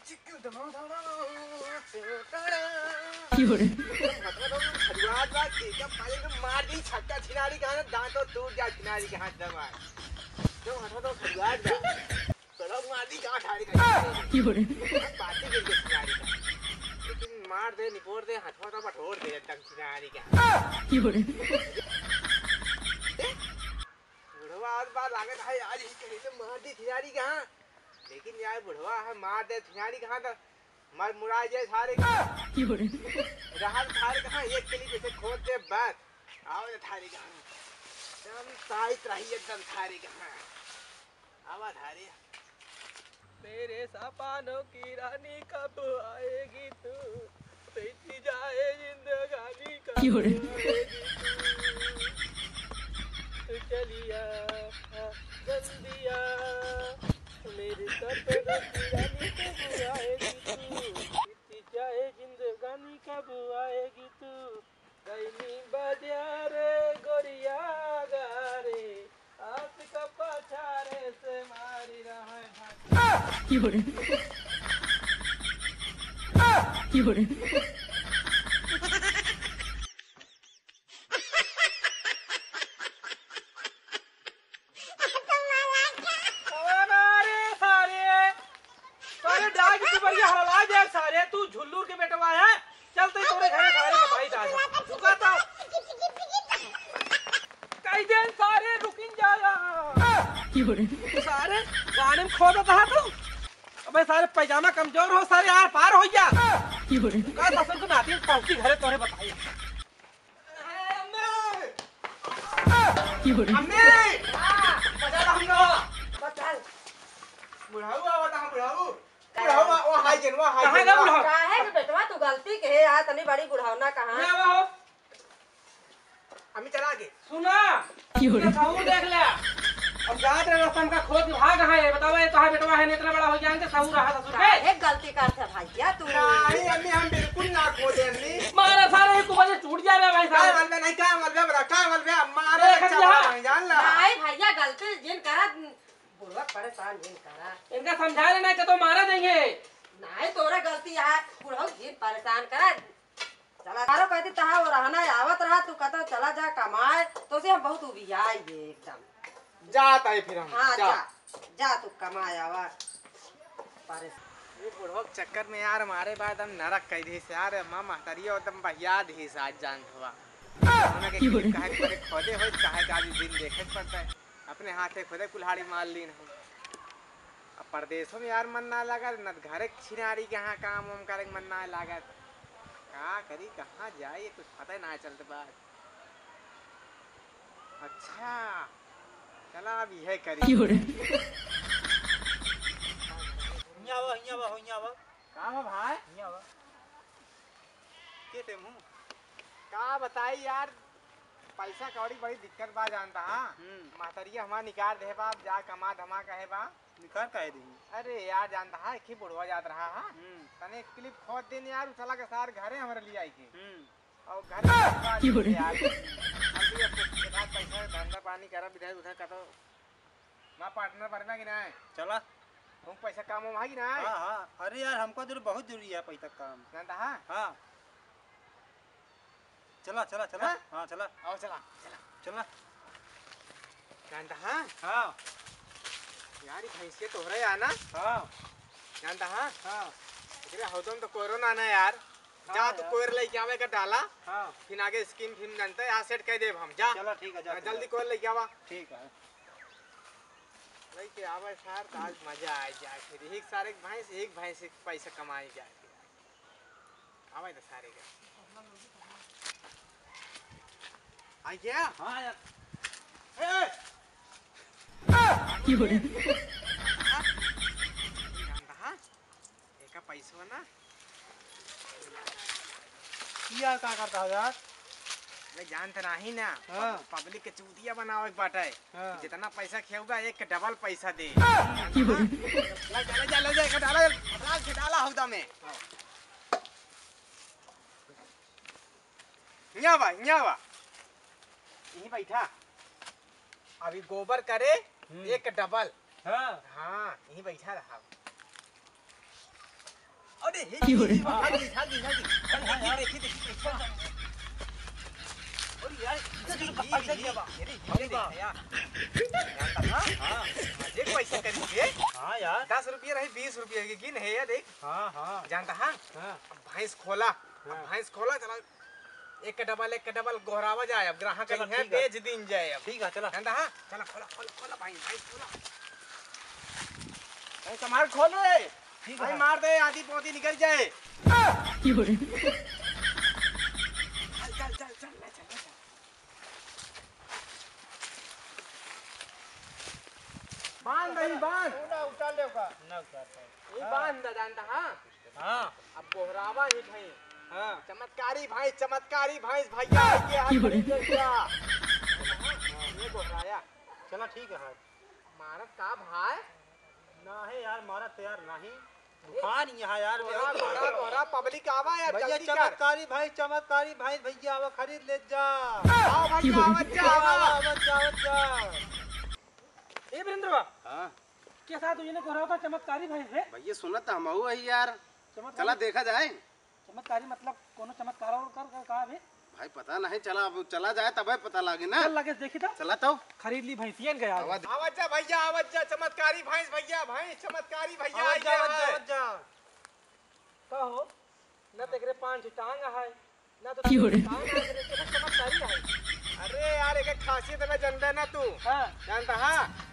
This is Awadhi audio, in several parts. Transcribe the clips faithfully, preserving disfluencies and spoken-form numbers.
चिक्कू दमा दमा, टोटड़ा। की हो रे? खजुआत बा, एकदम पहले तो मार दी छक्का छिनारी का हाथ, दांतों टूट जा छिनारी का हाथ दमा। तो हटवा तो खजुआत बा। बड़ा मार दी गांठ हारी का। की हो रे? बातें गिर गई छिनारी का। लेकिन मार दे, निपोर दे, हथवा तो बटोर दे एकदम छिनारी का। की हो रे? बुढ़वा आज बार लागत है, आज ही कहीं से मार दी छिनारी का। लेकिन यार बुढ़वा है, मार दे छिनारी कहाँ तो मर मुरा जाए सारे का। की हो रे? रहल सारे कहाँ एक किली जैसे खोद दे बस। आओ रे थारी कहाँ। एकदम टाइट रही एकदम थारी कहाँ। आवा थारी। मेरे सपनों की रानी कब आएगी तू? बीती जाए जिंदगानी कब की हो रे? आएगी तू? चलिया, जल्दिया, मेरे सपनों की रानी कब आएगी तू? बीती जाए जिंदगानी कब आएगी तू? गईनी बाजारे गोरिया गारे, आस का पछारे से मारी रहे भाई। की हो रे? की हो रे? अरे सारे, सारे डाग की बढ़िया हला जाए सारे, तू झुल्लूर के बेटवा है, चलते तोरे घरे सारे बताई दादा। रुका तो। कई दिन सारे रुकिन जा। की हो रे? सारे गाने में खो देता है तू। अबे सारे पैजामा कमजोर हो, सारे आर पार हो जा। की हो रे? का ससुर को नाती पहुंची घरे तोरे बताई। की हो रे? अम्मी! हाँ। बचा ला हमका। बचा ला। बुढ़ाऊ आवत है, बुढ़ाऊ। बुढ़ाऊ, वो, वो हाई जेन, वो हाई कहाँ जेन, गया वो। बुढ़ाऊ? काहे के बेटवा, तू गलती के है यार, तनी बड़ी बुढ़ावना कहाँ? ले आवा हो। अम्मी चला आगे। सुना। की हो रे? सहूर देख ले। अब जात रहे रास्ता में का खोद के भाग है, बतावा, ये तो है बेटवा है, इतना बड़ा हो गया, इनके सहूर रहा ससुर पे। काहे गलती करत है भैया तू? नहीं, अम्मी, हम बिल्कुल ना खोदे, अम्मी। मारा सारे, एक बजे टूट जा रहा भाई का साहब। मलबे नहीं, का मलबे बड़ा, का मलबे, मारे देख अच्छा लिया। बड़ा नहीं, जान ला। नहीं भैया, गलती जिन करा, बुढ़वा परेशान जिन करा। इनका समझा लेना कि तो मारा देंगे। नहीं, तोरा गलती है, बुढ़ऊ जिन परेशान करा। चला, तारो कहती तहा वो रहना आवत रहा, तू कहता चला जा कमाए, तो से हम बहुत उबियाई गए एकदम। जात आई फिर हम, हाँ, जा। जा, जा तू कमाए आवा। परेशान। ये बुढ़वा के चक्कर में यार मारे बाद हम नरक कह दी से यार, अम्मा महतरिया एकदम बहिया दी से आज जान हुआ। उन्होंने के की बोले? काहे के परे खोदे होई, काहे का आज दिन देखे के पड़ता है। अपने हाथे खोदे कुल्हाड़ी मार लीन हम। अब परदेसो में यार मन ना लागत, न घरे छिनारी के यहाँ काम वाम करे के मन ना लागत। का करी, कहाँ जाई, कुछ पता ही ना चलत बा। अच्छा, चला अब यह करी। की हो रे? हियाँ आवा, हियाँ आवा, हो हियाँ आवा। का बा भाई? हियाँ आवा। के ते मुँह? का बताई यार, पैसा कौड़ी बड़ी दिक्कत बा जानता हा। हम्म। महतरिया हमार निकाल दे बा, अब जा कमा धमा कहे बा। निकाल काहे देही? अरे यार जानता हा, एक ही बुढ़वा जात रहा हा। हम्म। तने एक clip खोद देन यार, उ साला के सार घरे हमरे लिए आई के। हम्म। और घर में की बोले? यार, अभी अब कुछ के साथ पैसा धंधा पानी करब इधर उधर का तो ना partner बनबा कि ना? चला। तुम पैसा काम वाम है कि ना? हाँ, हाँ। अरे यार, हमको जरूर, बहुत जरूरी है पैसा काम। जानता हा? हाँ। चला, चला, चला। हाँ? हाँ, चला। आओ, चला, चला। चला। जानता हा? हाँ। यार, ये भैंसिया तोहरे है ना? हाँ। जानता हा? हाँ। एकरे हौदम तो कोयरो ना ना यार। हाँ जा, तू यार। कोयर लेके आवे का डाला। हाँ। फिर आगे scheme फिर जानते हैं, यहाँ set कर देब हम। जा। चला, ठीक है, जा, हाँ, ठीक जल्दी है। कोयर लेके आवा। ठीक है। लेके आवे सार, तो आज मजा आ जाए। फिर एक सारे एक भैंस, एक भैंस एक पैसा कमाई जाए। आवे तो सारे का। आ गया? हाँ यार। ए, ए! की बोले? जानता हा? एका पैसवा ना। किया का करता हो यार? अरे जानत नाही ना, हाँ। पब-, public के चूतिया बनावे के बाटे। हाँ। जितना पैसा खेउबा, एक के double पैसा दे। की बोले? ले जा, ले जा, ले जा, एका डाला, डाला, डाला हौदा में। हाँ। हियाँ बा, हियाँ बा। यहीं बैठा। अभी गोबर करे, हम्म। एक double। हाँ। हाँ, यहीं बैठा रहा। देखी, देखी, देखी, देखी। अरे यार, इधर चलो, भाग जाइए अब। अरे, अरे, अरे, यार। हाँ, हाँ, हाँ, देख पैसा करी के। हाँ यार। दस रुपया रही, बीस रुपया के गिन है यार, देख। हाँ, हाँ। जानता है? हाँ। अब भैंस खोला, अब हाँ। भैंस खोला, चला। एक डबल, एक डबल गोहरावा जाए, अब ग्राहक चला, अइहें, ठीक है। बेच दीन जाए अब। ठीक है, चला। जानता है? चला, खोला, खोला, खोला भाई, भाई, खोला। भाई, सामान खोल रे। ठीक भाई, है। मार दे, आधी पोती निकल जाए। चल, चल, चल, चल, ले, चल, ले, चल। बांध दही, बांध। तू ना उतार ले ओका। ना उतार पाए। ये हाँ। बांध दा, जानता, हाँ? हाँ। अब गोहरावा ही भाई। हाँ। चमत्कारी भाई, चमत्कारी भाई, भैया, ये हाथ की बोले? खरीद ले क्या? ये गोहराया। चला, ठीक है, हाँ। मारत का भाई? ना है यार, मारत तो यार नहीं। दुकान यहाँ यार, गोहरा, गोहरा, गोहरा, पब्लिक आवा यार, भैया, जल्दी कर। चमत्कारी भाई, चमत्कारी भाई, भैया आवा, खरीद ले जा। आओ भैया, की बोले? आवत जा, आवा, आवा। आवत जा, आवत जा। ए वीरेंद्रवा, हाँ। के साथ हुई ने गोहरावा था चमत्कारी भाई है? भैया, सुनत हमहू है यार। चमत्कारी? चला देखा जाए। चमत्कारी मतलब कोनो चमत्कार और कर, कर कहा बे? भाई पता नहीं, चला, अब चला जाए तबे पता लागे ना। चल लगे देखी तो। चला तो। खरीद ली भैंसियन गया। आवाज। आवत जा भैया, आवत जा, चमत्कारी भैंस भैया, भैंस चमत्कारी भैया, आवत जा, आवत जा, आवत जा। का हो? ना तो एकरे पांच टांग है, ना तो की हो रे? टांग है, एकरे चमत्कारी है। अरे यार, एक खासियत ना जानता ना तू। हाँ। जानता हाँ?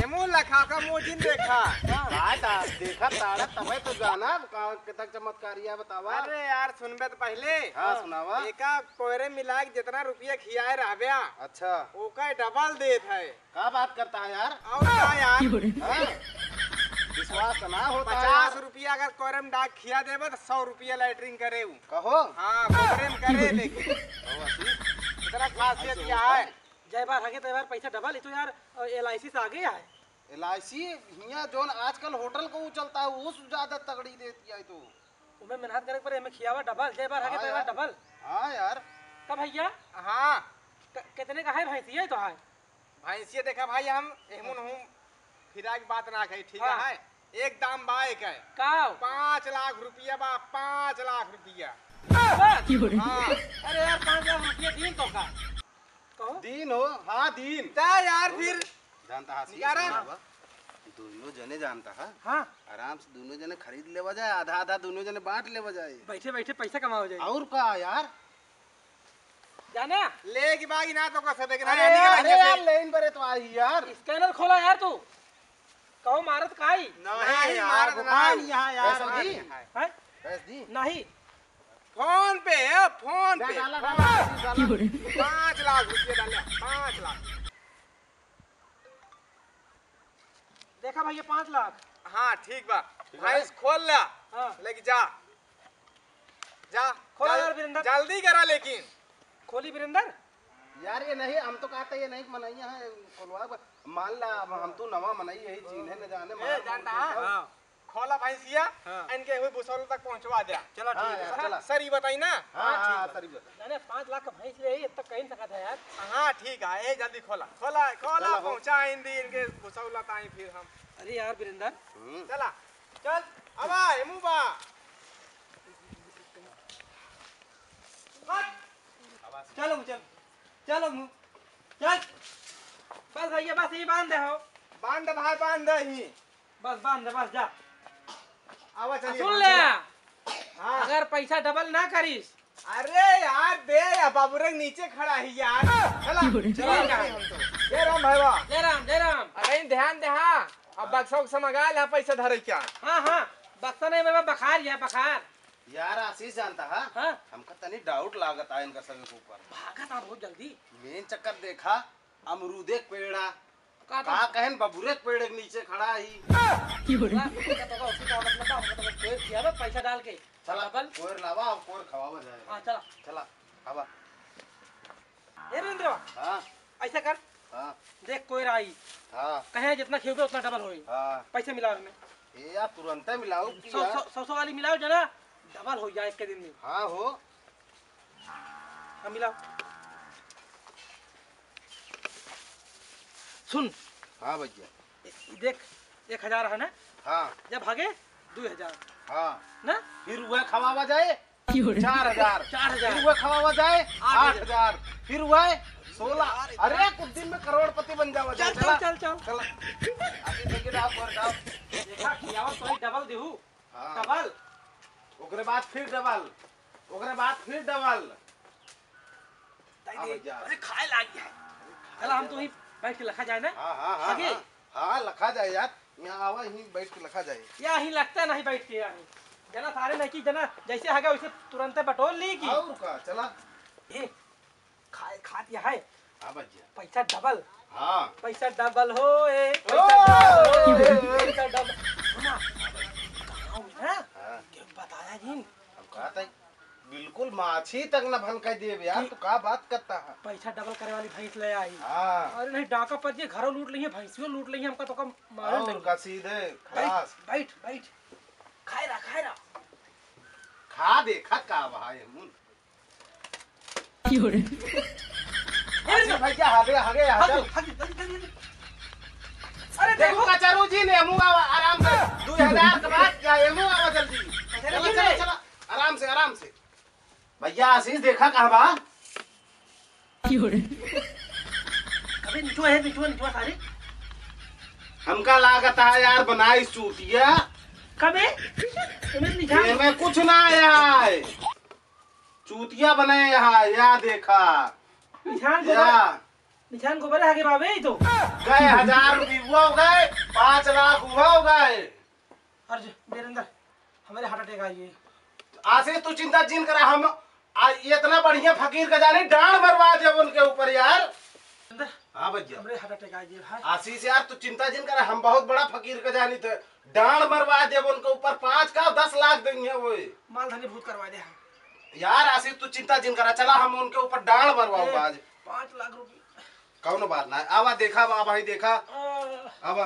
एमू लखा का मुँह जिन देखा। हाँ। का दा-, देखा तारा तबे तो जाना, का, कितना चमत्कारी है बतावा। अरे यार, सुनबे तो पहले। हाँ, सुनावा। एका कोयरे मिला के जितना रुपया खियाए रहब्या, अच्छा। ओका डबल देत है। का बात करता है यार? और का यार? हाँ? विश्वास तो ना होता है पचास यार। रुपया अगर कोयरे में डाल के खिया देबे तो सौ रुपया लैट्रिन करे उ। कहो। हाँ, कोयरे में करे लेकिन। कहो असी। इतना खासियत ऐसे क्या होता है? है? जय बार हगे तो यार पैसा डबल, ये तो यार, अ, एल आई सी से आगे है। एल आई सी हियाँ जौन आजकल होटल को वो चलता है, वो से ज्यादा तगड़ी देती है तो। उमे मेहनत करे के पड़े, एमे खियावा डबल, जय बार हगे हाँ तो यार यार। डबल। हाँ यार। तब भैया, हाँ। क-, कितने का है भैंसिया तो है? भैंसिया देखा भाई, हम एहमुन हूँ फिरा के बात ना कही, ठीक हाँ। है? एक दाम बा एक है। का? पाँच लाख रुपया बा, पाँच लाख रुपया। बस? हाँ। अरे यार, पाँच लाख रुपया दीन तो का? कहो। दीन हो, हाँ दीन। ता यार फिर जानता हा, निकारा। सुना बा, दोनों जने जानता हा। हाँ। आराम से दोनों जने खरीद लेवा जाए, आधा आधा दोनों जने बांट लेवा जाए। बैठे बैठे पैसा कमावा जाए। और का यार? जाना? ले की बागी ना तो का सदे के अरे ना यार, निकल अरे यार, से। लेन बरे तो आई यार। स्कैनर खोला यार तू। कहो मारत काई? नहीं नहीं यार, मारत भगवान नहीं। यहाँ यार। पैसा दी? हैं? पैसा दी? नहीं। फोन पे है, फोन पे। डाला, डाला, डाला। पाँच लाख रुपया डाला, पाँच लाख। देखा भैया, पाँच लाख। हाँ, ठीक बा। ठीक बा। भैंस खोल ला। हाँ। लेके जा। जा। खोला जल-, यार वीरेंद्र। जल्दी करा लेकिन। खोली वीरेंद्र। यार, ये नहीं, हम तो कहते ये नहीं मनैया है, खोलवा। मान ला, अब हम तो नवा मनई यही चीन है, न जाने ए, मार जानता है? हाँ। खोला भैंसिया, हाँ। इनके हुई भुसौल तक पहुँचवा द्या। चला, हाँ, ठीक है। यार, चला। सर, ये बताई ना? हाँ, हाँ, हाँ, ठीक बा। सर, ये बता। जाने पाँच लाख का भैंस ले, ये तक कहीं सकत है यार। हाँ, ठीक है, ये जल्दी खोला। खोला, खोला, चला, हो। पहुँचा इन दी इनके भुसौल ताई फिर हम। अरे यार, वीरेंद्र। हम्म। चला, चल, अब आ, एमू बा। हट। चलो, चल। चलो, मु-, चल। बस भैया, बस ये बांध दे हो। बांध दे भाई, बांध दे ही। बस बांध दे, बस जा। आवा, चलिए, सुन बांध ले, दे। हाँ। अगर पैसा डबल ना करीस। अरे यार, दे या बाबूरे नीचे खड़ा ही यार। चला, चला, ठीक है। हम तो। जय राम भाई वाह। जय राम, जय राम। अरे ध्यान दे हाँ। अब बक्सा उक्सा मंगा ले, पैसा धरे क्या? हाँ, हाँ, बक्सा नहीं, मेरे पास बखार है, बखार। यार आशीष जानता है, हाँ? हमका तनी डाउट लागत है इनका सभी के ऊपर। भागत आ बहुत जल्दी। मेन चक्कर देखा, अमरूदे के पेड़ा, का का कहन बबुरे के पेड़ के नीचे खड़ा ही। की बोले? ना, इनका तो का, उसका मतलब का, हमका तो कोई किया बे पैसा डाल के। चला, डबल। कोयर लावा और कोयर खवावा जाए। हाँ, चला। चला, खावा। ए रविंद्र, हाँ। ऐसा कर। हाँ। देख कोयर आई। हाँ। कहे जितना खेबे उतना डबल होई। हाँ। पैसे मिलाओ इनमें। ए यार, तुरंते मिलाओ कि सौ, यार। सौ, सौ, सौ वाली मिलाओ जना, डबल हो जाए एक के दिन में। हाँ हो। हाँ, मिलाओ। सुन। हाँ भैया। ए, देख, एक हजार है ना? हाँ। जब भागे, दुइ हजार। हाँ। ना? फिर वह खवावा जाए, चार हजार। चार हजार। फिर वह खवावा जाए, आठ हजार। आठ हजार। फिर वह सोलह। अरे, कुछ दिन में करोड़पति बन जावा जाए। चल, चल, चला। चल, चल। चला। अभी देखिए, डाल, और डाल। देखा, खियावा तो ही डबल देहू। हाँ। डबल। ओकरे बाद फिर डबल। ओकरे बाद फिर डबल। ताई आ दे। भैया। अरे, खाए लागी है। चला, हम तो वहीं बैठ के लखा जाए ना। हाँ, हाँ, हाँ, आगे। हाँ। हाँ, लखा जाए यार। यहाँ आवा, यहीं बैठ के लखा जाए। या, यहीं लखता नहीं बैठ के, यहीं। जना सारे नहीं की जना, जैसे आ गया, वैसे तुरंते बटोर ली की। और का, चला। ए, खाए, खात यह है। हाँ, भैया। पैसा डबल। हाँ। पैसा डबल हो, ए, ओ, पैसा डबल हो, ए, ए, ए। पैसा डबल। सुना, कहाँ हुई ना? हाँ। क्यों बताया जिन? हम कहा था, बिल्कुल माछी तक न भनकाई देब यार, कि तू का बात करता है? पैसा डबल करे वाली भैंस ले आई। हाँ। अरे नहीं, डाका पर जे घरों लूट लिहे, भैंसियों लूट लिहे, हमका तो कम मालूम और नहीं। का सीधे बैठ, खलास। बैठ, बैठ। खाए रहा, खाए रहा। खा देखा का भाई मुन। क्यों रे? अरे भैया, हगे, हगे, हगे। हगे, हगे, हगे, हगे। अरे देखो देखो। कचरू जी ने मुंह आवा, आराम से। दो हजार के बाद क्या ये मुंह आवा जल्दी। अरे चला, नहीं चला, रे। चला। आराम से, आराम से। भैया आशीष देखा कहाँ बा? क्यों रे? अबे निचवा है, निचवा, निचवा सारे। हमका लागत है यार बनाई चूतिया। कबे? तुम्हें निशान एमे कुछ ना आया है। चूतिया बनाए यहाँ, या देखा। निशान या। गोबर, निशान गोबर है आगे बाबे ही तो। गए हजार रुपये हुआ हो गए, पाँच लाख हुआ हो गए। अरे जो, वीरेंद्र, हमारे heart attack आ गई। आशीष, तू चिंता जिन करा, हम आ, इतना बढ़िया फकीर का जानी, डांड मरवा देब उनके ऊपर यार। वीरेंद्र, हाँ भैया। हमरे heart attack आ गई भाई। आशीष यार, तू चिंता जिन करा, हम बहुत बड़ा फकीर का जानी थे, डांड मरवा देब उनके ऊपर, पाँच का दस लाख देंगे वो। माल धनी भूत करवा दे हम। यार आशीष, तू चिंता जिन करा, चला हम उनके ऊपर डांड मरवाऊंगा ए, आज। पाँच लाख रुपये। कौनो बात ना, आवा देखा, आवा भाई देखा, आ। आवा।